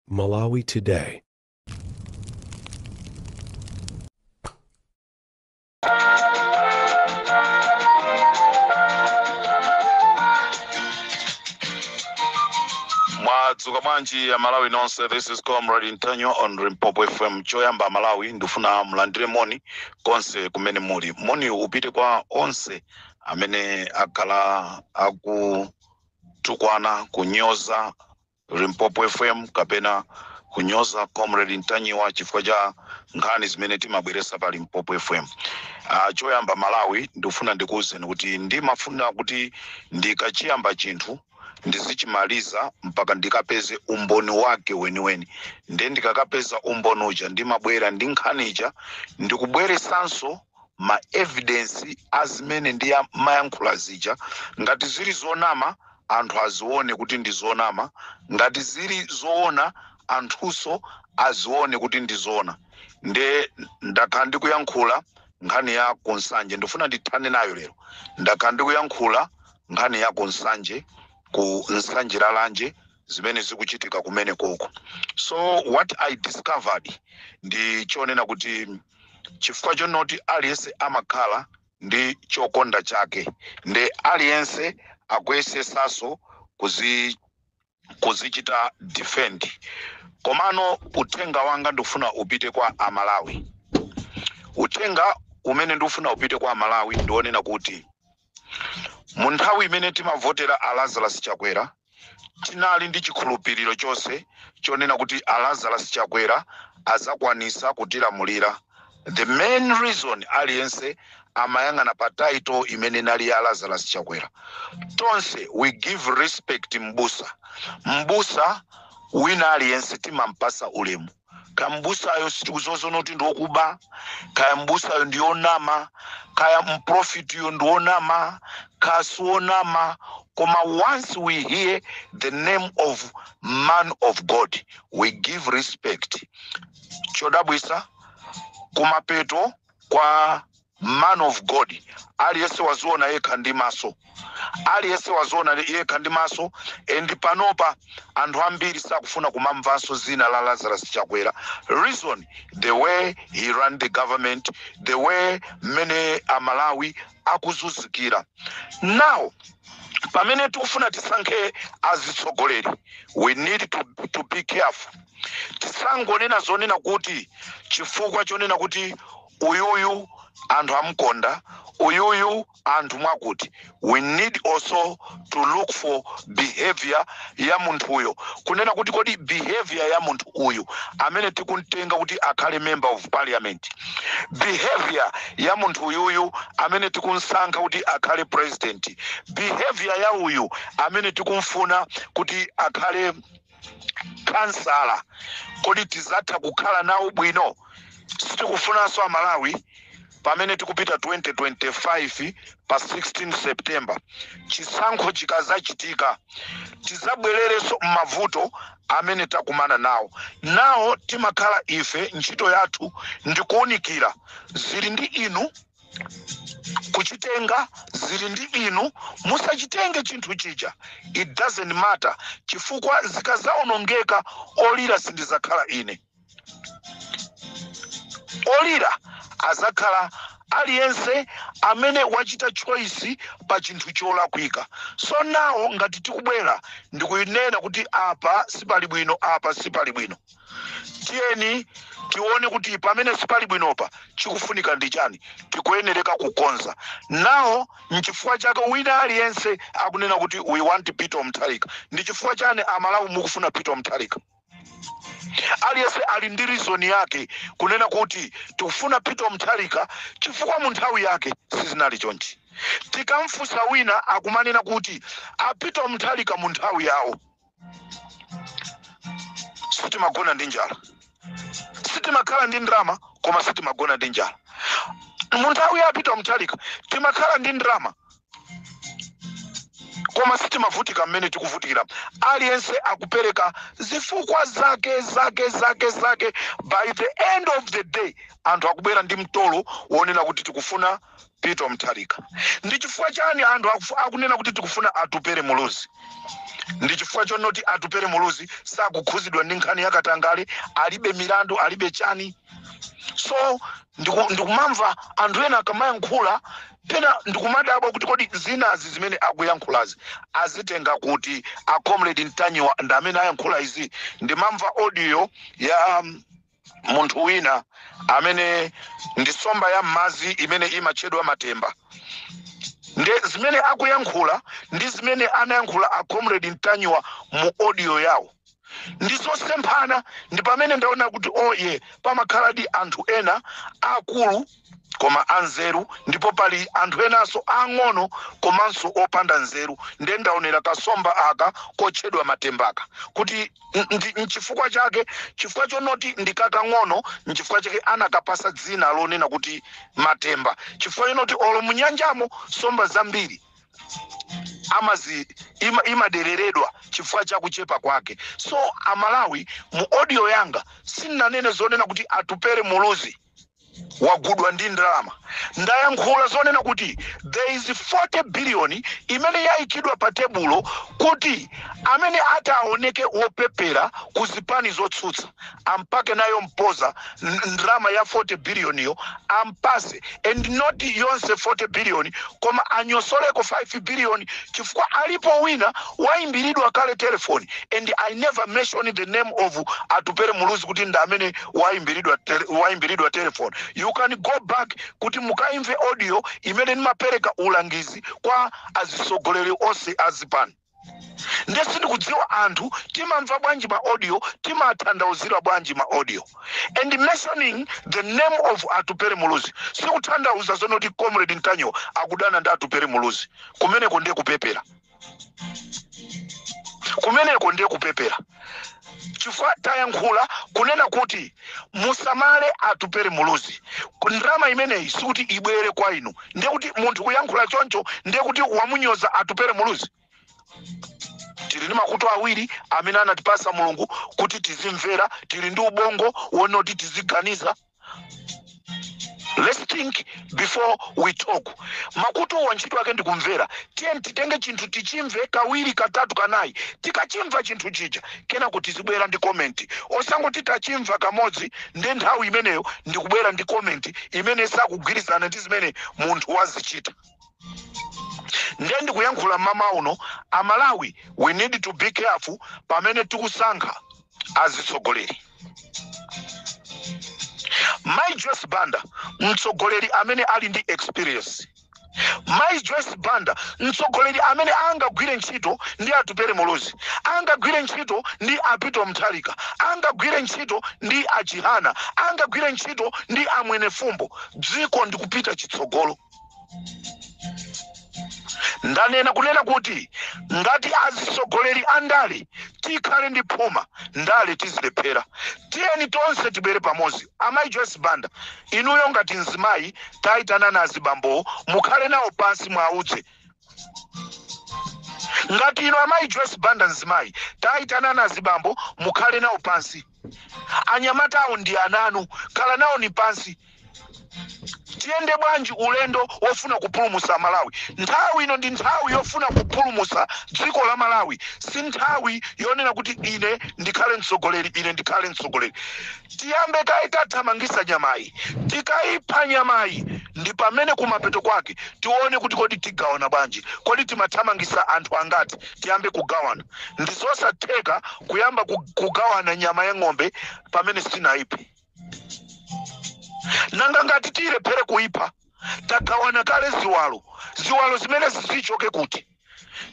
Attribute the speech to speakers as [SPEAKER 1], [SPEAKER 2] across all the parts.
[SPEAKER 1] Malawi Today.
[SPEAKER 2] Mwadzuka bwanji Amalawi nonse? This is Comrade Ntanyiwa on Limpopo FM. Choyamba Amalawi, ndifuna mulandire moni konse kumene muli. Moni upite kwa onse amene akhala akutukwana, kunyoza Limpopo FM kapena kunyoza Comrade Ntanyiwa chifukwa cha nkhani zimene timabweresa pa Limpopo FM. Choyamba Malawi, ndifuna ndikuwuzeni kuti ndimafuna kuti ndikachiyamba chinthu ndizichimaliza mpaka ndikapeze umboni wake weniweni. Nde ndikakapeza umboni uja, ndimabwera ndi nkhani ija, ndikubweresanso ma evidence azimene ndimayankhula zija. Ngati zili zonama, anthu azione kuti ndi zonama. Ngati zili zoona, anthunso azione kuti ndi zoona. Nde ndakhala ndikuyankhula nkhani ya kuNsanje, ndifuna ndithane nayo lero. Ndakhala ndikuyankhula nkhani ya kuNsanje, ku Nsanje Lalanje, zimene zikuchitika kumene koko. So what I discovered ndi chonena kuti chifukwa chonoti aliyense amakhala ndi chokonda chake, ndi aliyense akuyesesanso kuzichita defend. Komano uthenga wanga ndikufuna upite kwa Amalawi. Uthenga umene ndikufuna upite kwa Amalawi ndionena kuti mu nthawi imene timavotera a Lazarus Chakwera, tinali ndi chikhulupiriro chonse chonena kuti a Lazarus Chakwera azakwanisa kutilamulira. The main reason, aliyense amayang'ana pa title imene inali ya Lazarus Chakwera. Tonse we give respect mbusa. Mbusa wina aliyense timampasa ulemu. Kaya mbusayo sitikuzozona kuti ndiokuba, kaya mbusayo ndionama, kaya mprofitiyo ndionama, kaya sionama, koma once we hear the name of man of God, we give respect. Chodabwisa, kumapeto kwa man of God, aliyense waziona yekha ndi maso, aliyense waziona yekha ndi maso. And panopa anthu ambiri sakufuna kumamvanso zina la Lazarus Chakwera. Reason, the way he ran the government, the way mmene Amalawi akuzunzikira. Now pamene tikufuna tisankhe azitsogoleri, we need to be careful. Tisangonena zonena kuti chifukwa chonena kuti uyuyu anthu amukonda, uyuyu anthu mwakuti. We need also to look for behavior ya munthuyo, kunena kuti kodi behavior ya munthu uyu amene tikumtenga kuti akhale member of parliament, behavior ya munthu uyuyu amene tikumsankha kuti akhale president, behavior ya uyu amene tikumfuna kuti akhale kansala, kodi tizatha kukhala nawo bwino? Sitikufunanso Amalawi, pamene tikupita 2025 pa 16 September, chisankho chikazachitika, tizabwererenso m'mavuto amene takumana nawo. Nawo timakhala ife, ntchito yathu ndikuwunikira. Zili ndi inu kuchitenga, zili ndi inu musachitenge chinthu chija. It doesn't matter, chifukwa zikazaonongeka, olira sindizakhala ine, olira azakhala aliyense amene wachita choice pa chinthu cholakwika. So now ngati tikubwera ndikunena kuti apa sipali bwino, apa sipali bwino, tiyeni tione kuti pamene sipali bwinopa chikufunika ndi chani, tikuyenereka kukonza nawo. Nchifukwa chake wina aliyense akunena kuti we want Peter Mutharika. Ndi chifukwa chani Amalawi mukufuna Peter Mutharika? Aliyense ali ndi reason yake kunena kuti tikufuna Peter Mutharika chifukwa mu nthawi yake sizinali chonchi. Tikamfunsa wina, akumanena kuti a Peter Mutharika mu nthawi yawo sitimagona ndi njala, sitimakhala ndi ndalama koma sitimagona ndi njala. Mu nthawi ya Peter Mutharika timakhala ndi ndalama koma sitimavutika mmene tikuvutikira. Aliyense akupereka zifukwa zake zake zake zake. By the end of the day, anthu akubwera ndi mtolo wonena kuti tikufuna Peter Mutharika. Ndi chifukwa chani anthu akunena kuti tikufuna Atupere Muluzi? Ndi chifukwa chonoti Atupere Muluzi sakukhuzidwa ndi nkhani yakatangale, alibe milandu, alibe chani. So ndikumamva anthu ena akamayankhula pena ndikumadabwa kuti kodi zinazi zimene akuyankhulazi azitenga kuti? A Comrade Ntanyiwa ndi amene ayankhula izi. Ndimamva audio ya munthu wina amene ndi somba ya m'madzi imene imatchedwa Matemba. Nde zimene akuyankhula ndi zimene anayankhula a Comrade Ntanyiwa mu audio yawo ndi zosemphana. Ndi pamene ndaona kuti oye, pamakhaladi anthu ena akulu koma anzeru, ndipo pali anthu enanso ang'ono komanso opanda nzeru. Nde ndaonera kasomba aka kotchedwa Matembaka kuti nchifukwa chake, chifukwa chonoti ndikakang'ono, nchifukwa chake anakapasa dzina lonena kuti Matemba, chifukwa chonoti olo munyanjamo somba zambiri amazi imadereredwa chifukwa cha kuchepa kwake. So Amalawi, mu audio yanga sindinanene zonena kuti Atupere Muluzi wagudwa ndi ndalama. Ndayankhula zonena kuti there is 40 billion imene yayikidwa pa tebulo kuti amene ataoneke wopepera ku zipani zotsutsa ampake nayo mpoza ndalama ya 40 billion yo ampase, and not yonse 40 billion, koma anyosoleko 5 billion, chifukwa alipo wina wayimbiridwa kale telefoni. And I never mention the name of Atupere Muluzi kuti ndi amene wayimbiridwa telefoni. You can go back kuti mukaimve audio imene ndimapereka ulangizi kwa azisogoleri onse azipani. Ndiye sindikudziwa anthu timamva bwanji ma audio, timatanthauzira bwanji ma audio. And mentioning the name of Atupere Muluzi sikutanthauza zonoti Comrade Ntanyiwa akudana ndi Atupere Muluzi. Kumeneko ndiye kupepera, kumeneko ndiye kupepera, chifukwa tayankhula kunena kuti musamale Atupere Muluzi. Ndalama imeneyi sikuti ibwere kwa inu. Ndiye kuti munthu kuyankhula choncho ndiye kuti wamunyoza Atupere Muluzi? Tili ndi makutu awiri amene anatipasa Mulungu kuti tizimvera, tili ndi ubongo wonoti tiziganiza. Let's think before we talk. Makutuwa ntchito yake ndikumvera. Tiye titenge chinthu tichimve kawiri, katatu, kanayi. Tikachimva chinthu chija, kenako tizibwera ndi comment, osangoti tachimva kamodzi ndi nthawi imeneyo ndikubwera ndi comment imene sakugwirizana ndi zimene munthu wazichita. Ndiye ndikuyankhula mama uno, Amalawi, we need to be careful pamene tikusankha azitsogoleri. Mai Joyce Banda, mtsogoleri amene ali ndi experience. Mai Joyce Banda, mtsogoleri amene angagwire ntchito ndi Atupere Muluzi, angagwire ntchito ndi a Peter Mutharika, angagwire ntchito ndi aChihana, angagwire ntchito ndi amwene Fumbo, dziko ndikupita chitsogolo. Ndanena kunena kuti ngati azitsogoleri a ndale tikhale ndi phuma, ndale tizilephera. Tiyeni tonse tibwere pamodzi. Amayi Joyce Banda, inuyo ngati mzimayi, tayitanani azibambowo, mukhale nawo pansi, mwaudze. Ngati inu amayi Joyce Banda mzimayi, tayitanani azibambo, mukhale nawo pansi. Anyamatawo ndi ananu, khala nawo ni pansi. Tiyende bwanji ulendo wofuna kupulumusa Malawi? Nthawi ino ndi nthawi yofuna kupulumusa dziko la Malawi, si nthawi yonena kuti ine ndikhale mtsogoleri, ine ndikhale mtsogoleri. Tiyambe kaye tathamangisa nyamayi. Tikayipha nyamayi, ndi pamene kumapeto kwake tione kuti kodi tigawana bwanji, kodi timathamangisa anthu angati, tiyambe kugawana. Ndi zosatheka kuyamba kugawana nyama ya ng'ombe pamene sitinayiphe. Nanga ngati tiyilephere kuipha, tagawana kale ziwalo, ziwalo zimene zizichoke kuti?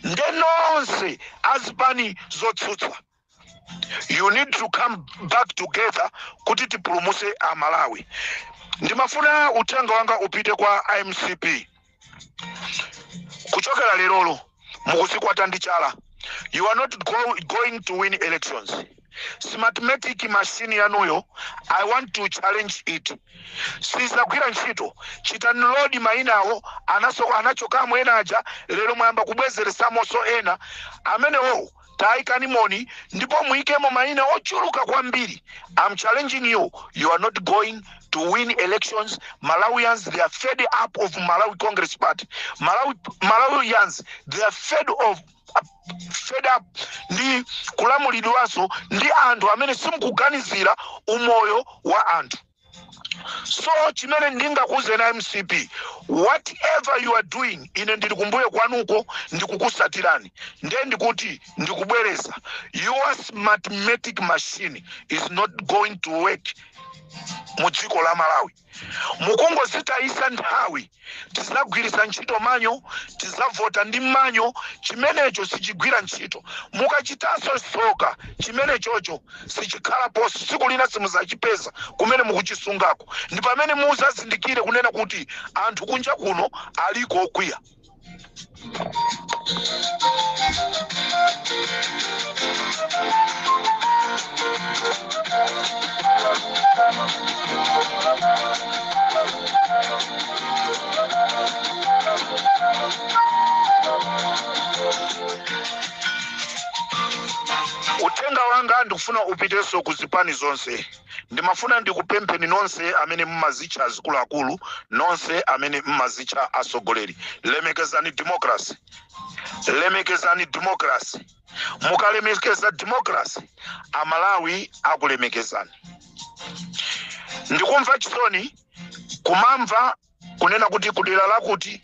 [SPEAKER 2] Nde nonse azipani zotsutsa, you need to come back together kuti tipulumuse Amalawi. Ndimafuna uthenga wanga upite kwa iMCP. Kuchokera lerolo mukuzikwata ndi chala. You are not going to win elections. Smartmatic machine yanuyo, I want to challenge it. Sizagwira ntchito. Chitani load mayinawo anachokamo ena aja, lero mwayamba kubwezeresamonso ena amenewo. Tayikani moni ndipo muyikemo mayina ochuluka kwambiri. I'm challenging you, you are not going to win elections. Malawians, they are fed up of Malawi Congress Party. Malawians, they are fed up ndi kulamulidwanso ndi anthu amene simukuganizira umoyo wa anthu. So chimene ndingakuuzeni, MCP, whatever you are doing, ine ndili kumbuyo kwanuko, ndikukusatirani. Ndiye ndikuti ndikubwereza, your Smartmatic machine is not going to work mu dziko la Malawi. Mukungozitayisa nthawi. Tizagwiritsa ntchito manual, tizavota ndi manual, chimenecho sichigwira ntchito. Mukachitanso soka, chimenechocho sichikhalaponso. Tsiku lina simuzachipeza kumene mukuchisungako, ndi pamene muzazindikire kunena kuti anthu kunja kuno aliko okwiya. Uthenga wanga ndikufuna upitenso ku zipani zonse. Ndimafuna ndikupempheni nonse amene mmazitcha azikuluakulu, nonse amene mmazitcha atsogoleri, lemekezani democracy, lemekezani democracy. Mukalemekeza democracy, Amalawi akulemekezani. Ndikumva chisoni kumamva kunena kuti kudera lakuti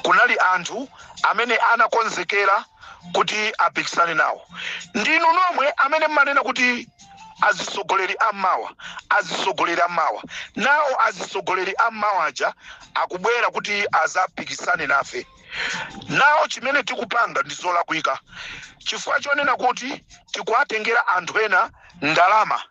[SPEAKER 2] kunali anthu amene anakonzekera kuti apikisane nawo. Ndinu nomwe amene mmanena kuti azisogoleri ammawa, azisogoleri ammawa. Nawo azisogoleri ammawa aja akubwera kuti azapikisane nafe. Nawo chimene tikupanga ndi zolakwika, chifukwa chonena kuti tikuwatengera anthu ena ndalama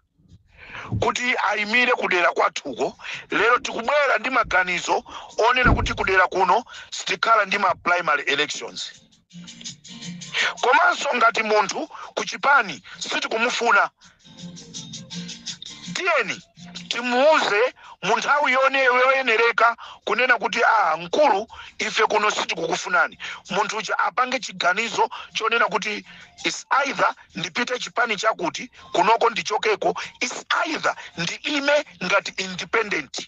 [SPEAKER 2] kuti ayimire kudera kwathuko. Lero tikubwera ndi maganizo onena kuti kudera kuno sitikhala ndi ma primary elections. Komanso ngati munthu kuchipani sitikumufuna, tiyeni timuuze mu nthawi yoyenereka kunena kuti, "A mkulu, ife kuno sitikukufunani." Munthu uja apange chiganizo chonena kuti is either ndipite chipani chakuti kunoko ndichokeko, is either ndiime ngati independent.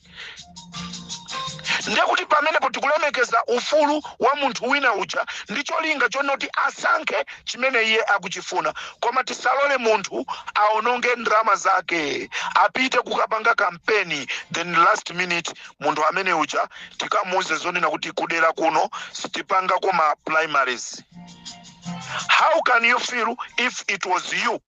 [SPEAKER 2] Ndekuti pamenepo tikulemekeza ufulu wa munthu wina uja ndi cholinga chonoti asankhe chimene iye akuchifuna. Koma tisalole munthu aononge ndalama zake, apite kukapanga kampeni, then last minute munthu amene uja tikamuuze zonena kuti kudera kuno sitipangako ma primaries. How can you feel if it was you?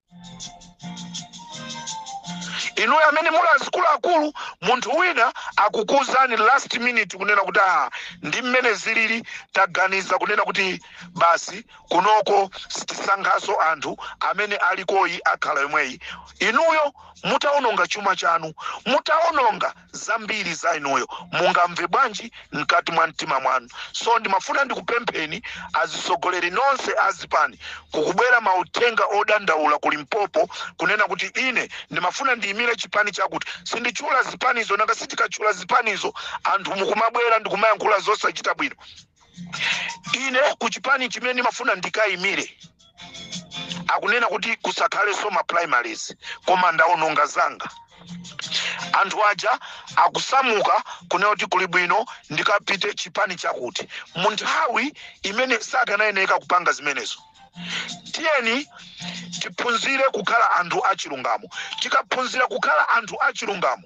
[SPEAKER 2] Inuyo amene muli azikuluakulu, munthu wina akukuuzani last minute kunena kuti, "Ah, ndi mmene zilili, taganiza kunena kuti basi, kunoko sitisankhaso anthu, amene alikoyi akhala yomweyi." Inuyo mutaononga chuma chanu, mutaononga zambiri za inuyo, mungamve bwanji mkati mwa mtima mwanu? So ndimafuna ndikupempheni azisogoleri nonse azipani. Kukubwera mauthenga odandaula ku Limpopo kunena kuti, "Ine ndimafuna ndiyimire chipani chakuti." Sinditchula zipanizo, nanga sitikatchula zipanizo anthu mukumabwera ndikumayankhula zosachita bwino. "Ine ku chipani chimene ndimafuna ndikayimire akunena kuti kusakhalenso ma primaries, koma ndaononga zanga." Anthu aja akusamuka kunena kuti kuli bwino ndikapite chipani chakuti, mu nthawi imene sakanayeneka kupanga zimenezo. Tiyeni tiphunzire kukhala anthu achilungamo. Tikaphunzira kukhala anthu achilungamo,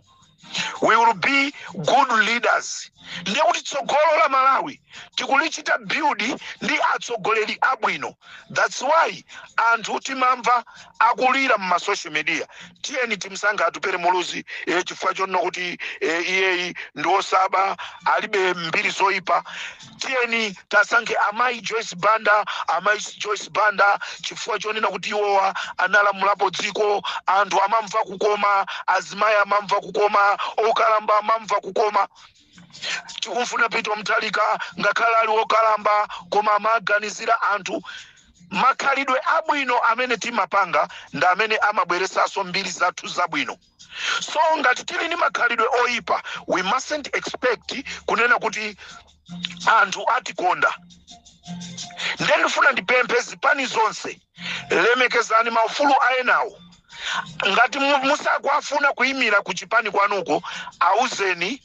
[SPEAKER 2] we will be good leaders. Ndiye kuti tsogolo la Malawi tikulichita build ndi atsogoleri abwino. That's why anthu timamva akulira mma social media, "Tiyeni timsankhe Atupere Muluzi chifukwa chonena kuti iyeyi ndi osaba, alibe mbiri zoyipa. Tiyeni tasankhe amayi Joyce Banda, amayi Joyce Banda, chifukwa chonena kuti iwowa analamulapo dziko, anthu amamva kukoma, azimayi amamva kukoma, okalamba amamva kukoma. Tikumfuna Peter Mutharika, ngakhale ali wokalamba, koma amaganizira anthu." Makhalidwe abwino amene timapanga ndi amene amabweresanso mbiri zathu zabwino. So ngati tili ndi makhalidwe oyipa, we mustn't expect kunena kuti anthu atikonda. Ndiye ndifuna ndipemphe zipani zonse, lemekezani maufulu a enawo. Ngati musakuafuna kuyimira ku chipani kwanuko, auzeni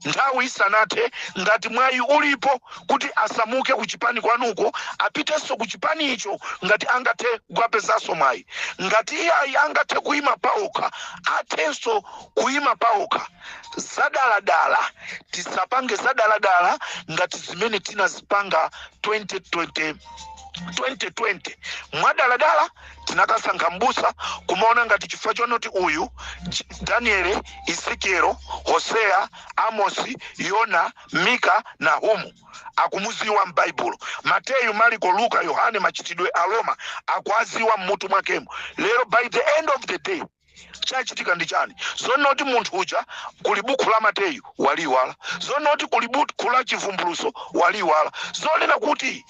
[SPEAKER 2] nthawi isanathe. Ngati mwayi ulipo kuti asamuke ku chipani kwanuko, apitenso ku chipani icho ngati angathe kukapezanso mwayi. Ngati iyayi angathe kuyima paokha, athenso kuyima paokha. Zadaladala tisapange, zadaladala ngati zimene tinazipanga 2020. 2020 mwadaladala tinakasankha mbusa, kumaona ngati chifukwa chonoti uyu Daniel, Ezekielo, Hosea, Amosi, Yona, Mika, Nahumu akumuziwa m'Baibulo, Mateyu, Mariko, Luka, Yohane, Machitidwe a Roma akuaziwa mmutu mwakemo. Lero by the end of the day chachitika ndi chani? Zonoti munthu uja kuli buku la Mateyu waliwala, zonoti kuli buku la Chivumbuluso waliwala, zonena kuti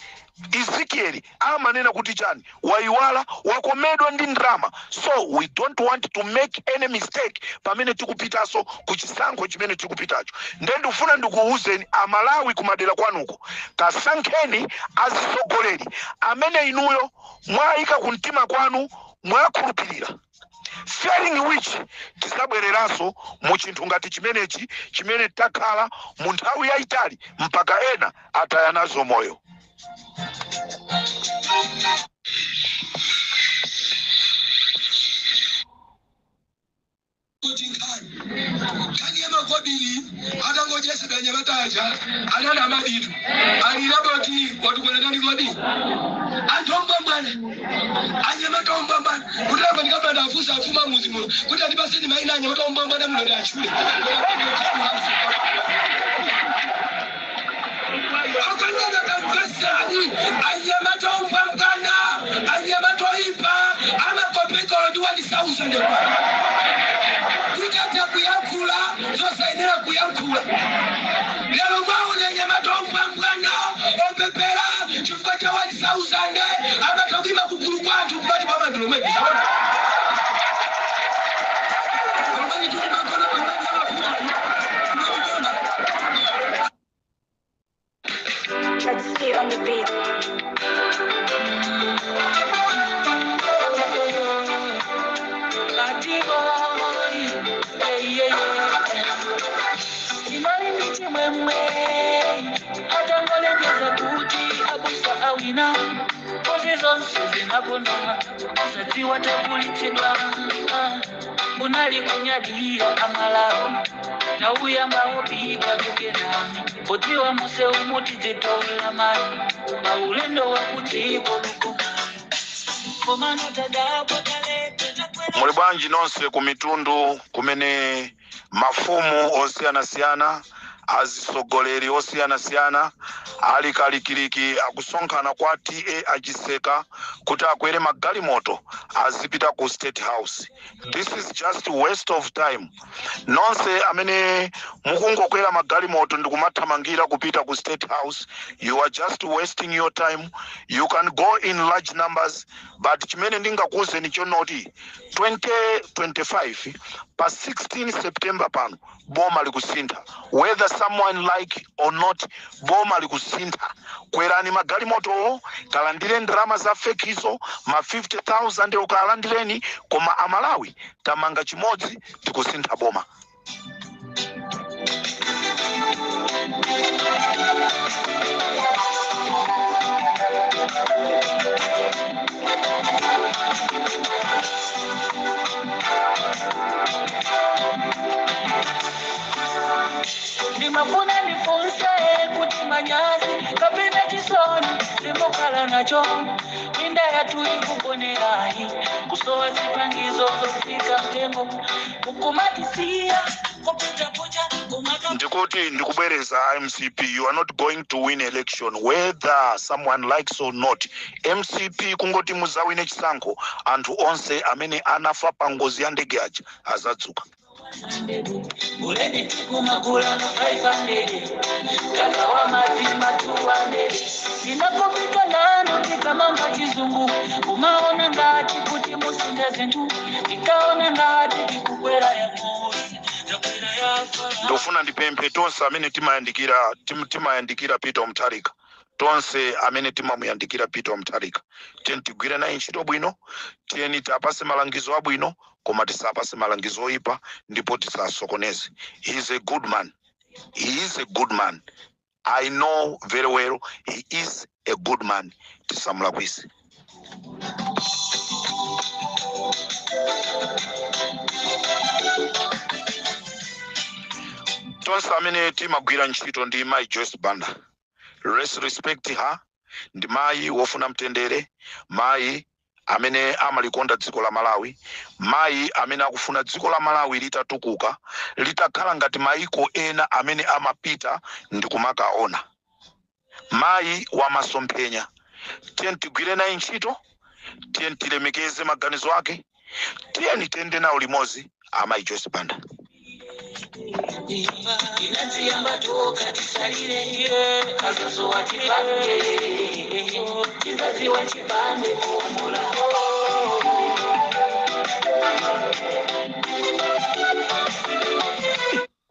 [SPEAKER 2] Ezekieli amanena kuti chani waiwala, wakomedwa ndi ndrama. So we don't want to make any mistake pamene tikupitanso ku chisankho chimene tikupitacho. Nde ndikufuna ndikuwuzeni Amalawi kumadera kwanuko, kasankheni azisogoleri amene inuyo mwayika kumtima kwanu, mwakhulupirira. Failing which, tisabwereranso mu chinthu ngati chimenechi chimene takhala mu nthawi yayitali mpaka ena ataya nazo moyo.
[SPEAKER 1] Kuti nkhani ya makobiri atangodyetsedwa anyamata aja anali amaditu aliraboti watukwera ndani kodi? Anthu ombwambwana, anyamata ombwambwana, kuti apa ndikapanda afusa afuma muzi muno kuti andipaseni maina anyamata ombwambwana muno ndiatchule. Akanena kamvesani, anyamata ombwambwana, anyamata oipa amakopekolo ndi 1000 kwa tikatha kuyankhula zosayenera kuyankhula. Lero mwaona anyamata ombwambwana opepera chifukwa cha 1000 amatha kuima kugulu kwa anthu kumati kwa mandolomwe Lomweni tuli makona pamene amafuta.
[SPEAKER 3] Let's see on the beat.
[SPEAKER 4] Party boy, yeah. Imali ndi chimwemwe atangolengeza kuti abusa awina, kozi zonse zinakondwa kusadziwa takulitsidwa. Unali kunyadira Amalawi nauyambawo pika kukenani podziwa muse umutidzitola mani paulendo wakudziko lukomani komano tadabwa kalete takwera.
[SPEAKER 2] Muli bwanji nonse ku mitundu kumene mafumu osiyanasiyana, azisogoleri osiyanasiyana ali kalikiliki akusonkhana kwa T/A Achiseka kuti akwere magalimoto azipita ku State House? This is just waste of time. Nonse amene mukungokwera magalimoto ndikumathamangira kupita ku State House, you are just wasting your time. You can go in large numbers, but chimene ndingakuwuzeni chonoti 2025 pa 16 September pano boma likusintha, whether someone like or not, boma likusintha. Kwerani magalimotowo, kalandire ndalama za fake izo, ma 50,000 ukalandireni, koma Amalawi tamanga chimodzi, tikusintha boma.
[SPEAKER 4] Ndimafuna ndifunse kuti manyazi kapena chisoni simukhala nacho? Minda yathu ikukonerayi kusowa zipangizo zofika mtengo mukumatisiya kupita kuja kumaka.
[SPEAKER 2] Ndikuti ndikubwereza, MCP, you are not going to win election whether someone likes or not. MCP kungoti muzawine chisankho, anthu onse amene anafa pa ngozi ya ndege aja azadzuka.
[SPEAKER 4] Buledi kumakula 500, kaka wa mazima 200. Inakopika nanu tikamanga chizungu, umaona ngati kuti musinda zinthu, tikaona ngati tikukwera ya Mose, takwera ya Farao.
[SPEAKER 2] Ndofuna ndipemphe tonse amene timayandikira Peter Mutharika. Tonse amene timamuyandikira Peter Mutharika, tiyeni tigwire naye ntchito bwino, tiyeni tiapase malangizo abwino, koma tisapase malangizo oyipa ndipo tisasokoneze. He is a good man, he is a good man. I know very well he is a good man. Tisamulakwise. Tonse amene timagwira ntchito ndi Mayi Joyce Banda, let's respect her. Ndi mayi wofuna mtendere, mayi amene amalikonda dziko la Malawi, mayi amene akufuna dziko la Malawi litatukuka, litakhala ngati maiko ena amene amapita ndi kumakaona. Mayi wamasomphenya. Tiyeni tigwire naye ntchito, tiyeni tilemekeze maganizo ake, tiyeni tiyende nawo limodzi amayi Joyce Banda.
[SPEAKER 4] Inaziyamba toka tisalire kazozo watipange tizaziwa chipande kuomola.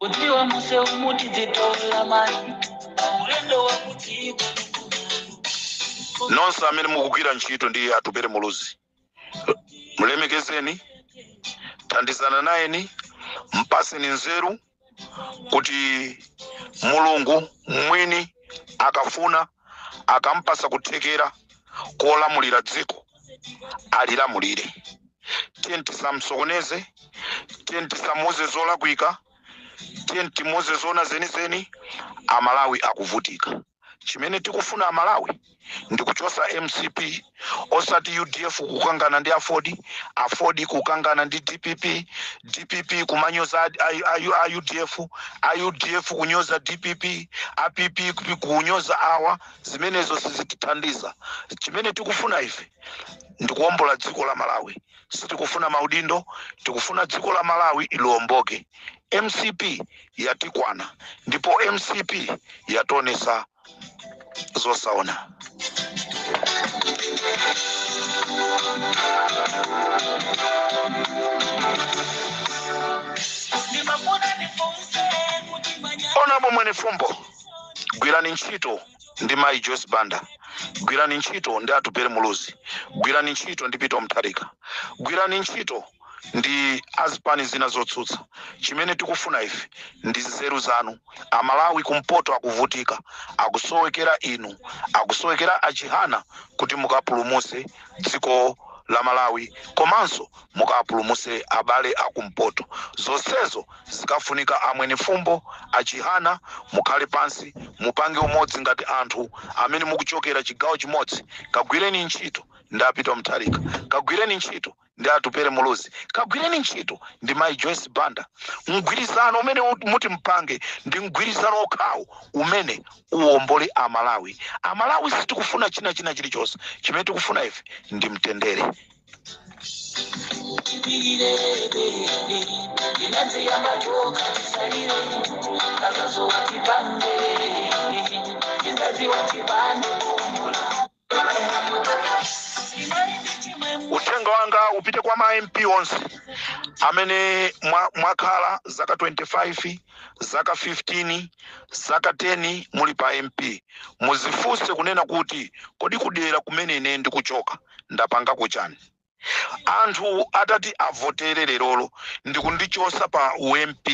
[SPEAKER 4] Udziwa muse umuti dzitola mani ulendo wa kudziko.
[SPEAKER 2] Nonse amene mukugwira ntchito ndi Atupere Muluzi, mulemekezeni, thandizana nayeni, mpaseni nzeru kuti Mulungu mwini akafuna akampasa kuthekera kolamulira dziko alilamulire. Tiyeni tisamsokoneze, tiyeni tisamuuze zolakwika, tiyeni timuuze zona zenizeni. Amalawi akuvutika. Chimene tikufuna Amalawi ndi kuchosa MCP, osati UDF kukangana ndi AFORD, AFORD kukangana ndi DPP, DPP kumanyoza a UDF, a UDF kunyoza DPP, APP kunyoza awa. Zimenezo sizitithandiza. Chimene tikufuna ife ndikuwombola dziko la Malawi. Sitikufuna maudindo, tikufuna dziko la Malawi liwomboke. MCP yatikwana ndipo MCP yationesa zosaona. Honorable Mwenefumbo, gwirani ntchito ndi Mayi Joyce Banda, gwirani ntchito ndi Atupere Muluzi, gwirani ntchito ndi Peter Mutharika, gwirani ntchito ndi azipani zina zotsutsa. Chimene tikufuna ife ndi nzeru zanu. Amalawi kumpoto akuvutika, akusowekera inu, akusowekera achihana kuti mukapulumuse dziko la Malawi, komanso mukapulumuse abale akumpoto. Zonsezo zikafunika Amwenefumbo, achihana, mukhale pansi, mupange umodzi ngati anthu amene mukuchokera chigawo chimodzi. Kagwireni ntchito ndi Peter Mutharika, kagwireni ntchito ndi Atupere Muluzi, kagwireni ntchito ndi Mayi Joyce Banda. Mgwirizano umene muti mpange ndi mgwirizano okhawo umene uwombole Amalawi. Amalawi sitikufuna china chilichonse, chimene tikufuna ife ndi mtendere. Uthenga wanga upite kwa ma MP onse amene mwakhala zaka 25, zaka 15, zaka 10 muli pa MP. Muzifunse kunena kuti kodi kudera kumene ine ndikuchoka ndapanga kuchani? Anthu atati avotere lerolo ndikundichosa pa UMP,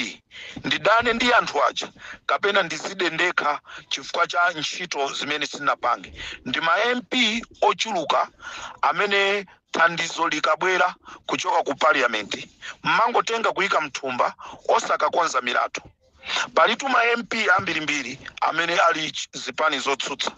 [SPEAKER 2] ndidane ndi anthu aja kapena ndizide ndekha chifukwa cha ntchito zimene sinapange? Ndi ma MP ochuluka amene thandizo likabwera kuchoka ku parliament mmangotenga kuyika mthumba osakakonza milatho. Palitu ma MP ambirimbiri amene ali zipani zotsutsa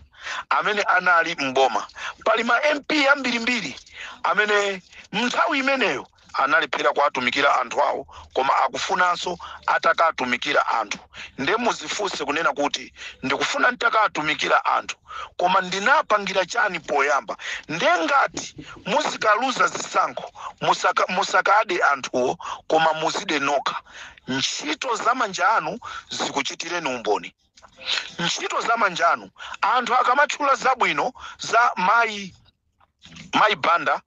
[SPEAKER 2] amene anali mboma. Pali ma MP ambirimbiri amene nthawi imeneyo analephera kuwatumikira anthu awo, koma akufunanso atakatumikira anthu. Nde muzifunse kunena kuti ndikufuna ntakatumikira anthu, koma ndinapangira chani poyamba? Nde ngati muzikaluza zisankho, musakade anthuwo, koma muzide nokha. Ntchito za manja anu zikuchitireni umboni. Ntchito za manja anu, anthu akamatchula zabwino za mayi Banda,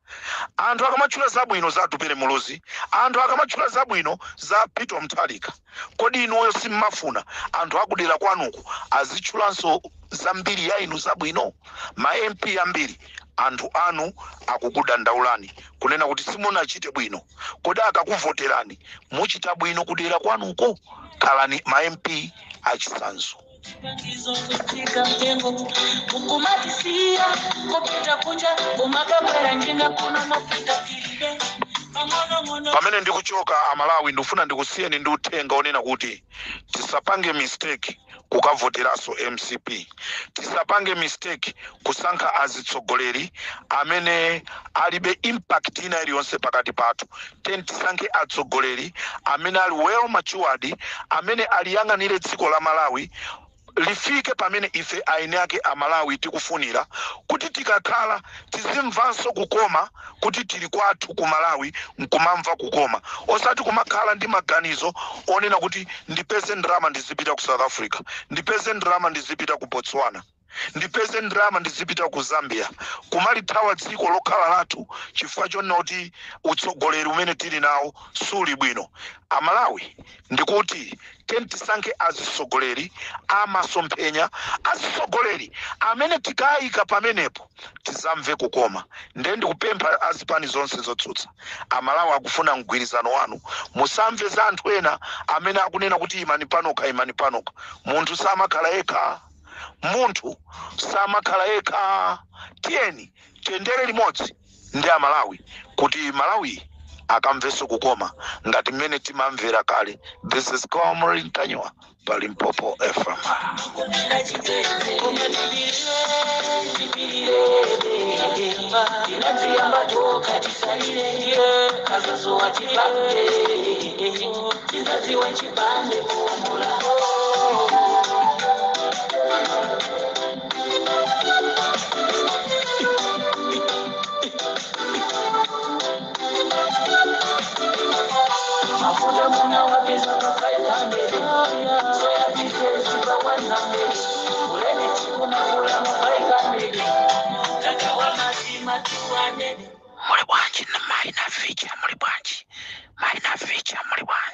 [SPEAKER 2] anthu akamatchula zabwino za Atupere Muluzi, anthu akamatchula zabwino za Peter Mutharika, kodi inuyo simmafuna anthu akudera kwanuku azitchulanso za mbiri ya inu zabwino? Ma MP ambiri, anthu anu akukudandaulani kunena kuti simunachite bwino. Kodi akakuvoterani muchita bwino kudera kwanuko? Khalani ma MP achisanzo.
[SPEAKER 4] Zotsika mtengo, mukumatisiya kupita kunja, kumakakwera njinga, kuno mafuta tilibe pang'onong'ono.
[SPEAKER 2] Pamene ndikuchoka, Amalawi, ndikufuna ndikusiyeni ndi uthenga onena kuti tisapange mistake kukavoteranso MCP. Tisapange mistake kusankha azitsogoleri amene alibe impact ina iliyonse pakati pathu. Tiyeni tisankhe atsogoleri amene ali well matured, amene aliyang'anire dziko la Malawi lifike pamene ife aine ake Amalawi tikufunira, kuti tikakhala tizimvanso kukoma kuti tili kwathu ku Malawi, nkumamva kukoma, osati kumakhala ndi maganizo onena kuti ndipeze ndalama ndizipita ku South Africa, ndipeze ndalama ndizipita ku Botswana, ndipeze ndalama ndizipita ku Zambia, kumalithawa dziko lokhala lathu chifukwa chonena kuti utsogoleri umene tili nawo suli bwino. Amalawi, ndikuti tiyeni tisankhe azitsogoleri amasomphenya, azitsogoleri amene tikayika pamenepo tizamve kukoma. Ndiye ndikupempha azipani zonse zotsutsa, Amalawi akufuna mgwirizano wanu. Musamve za anthu ena amene akunena kuti imani panokha, imani panokha. Munthu samakhala yekha, munthu samakhala yekha. Tiyeni tiyendere limodzi ndi Amalawi kuti Malawi akamvenso kukoma ngati mmene timamvera kale. This is Comrade Ntanyiwa pa Limpopo FM.
[SPEAKER 4] Koma tipirire, tipirire, tinadziyamba toka, tisalire kazazowa, tipande tizadziwa chipande kuombola. Mafuta muna wapeza pa 500, soya pieces pa 100, uleni chikumagula mu 500, kakawa mazima 200.
[SPEAKER 2] Muli bwanji na mayi na ficha? Muli bwanji, mayi na ficha? Muli bwanji?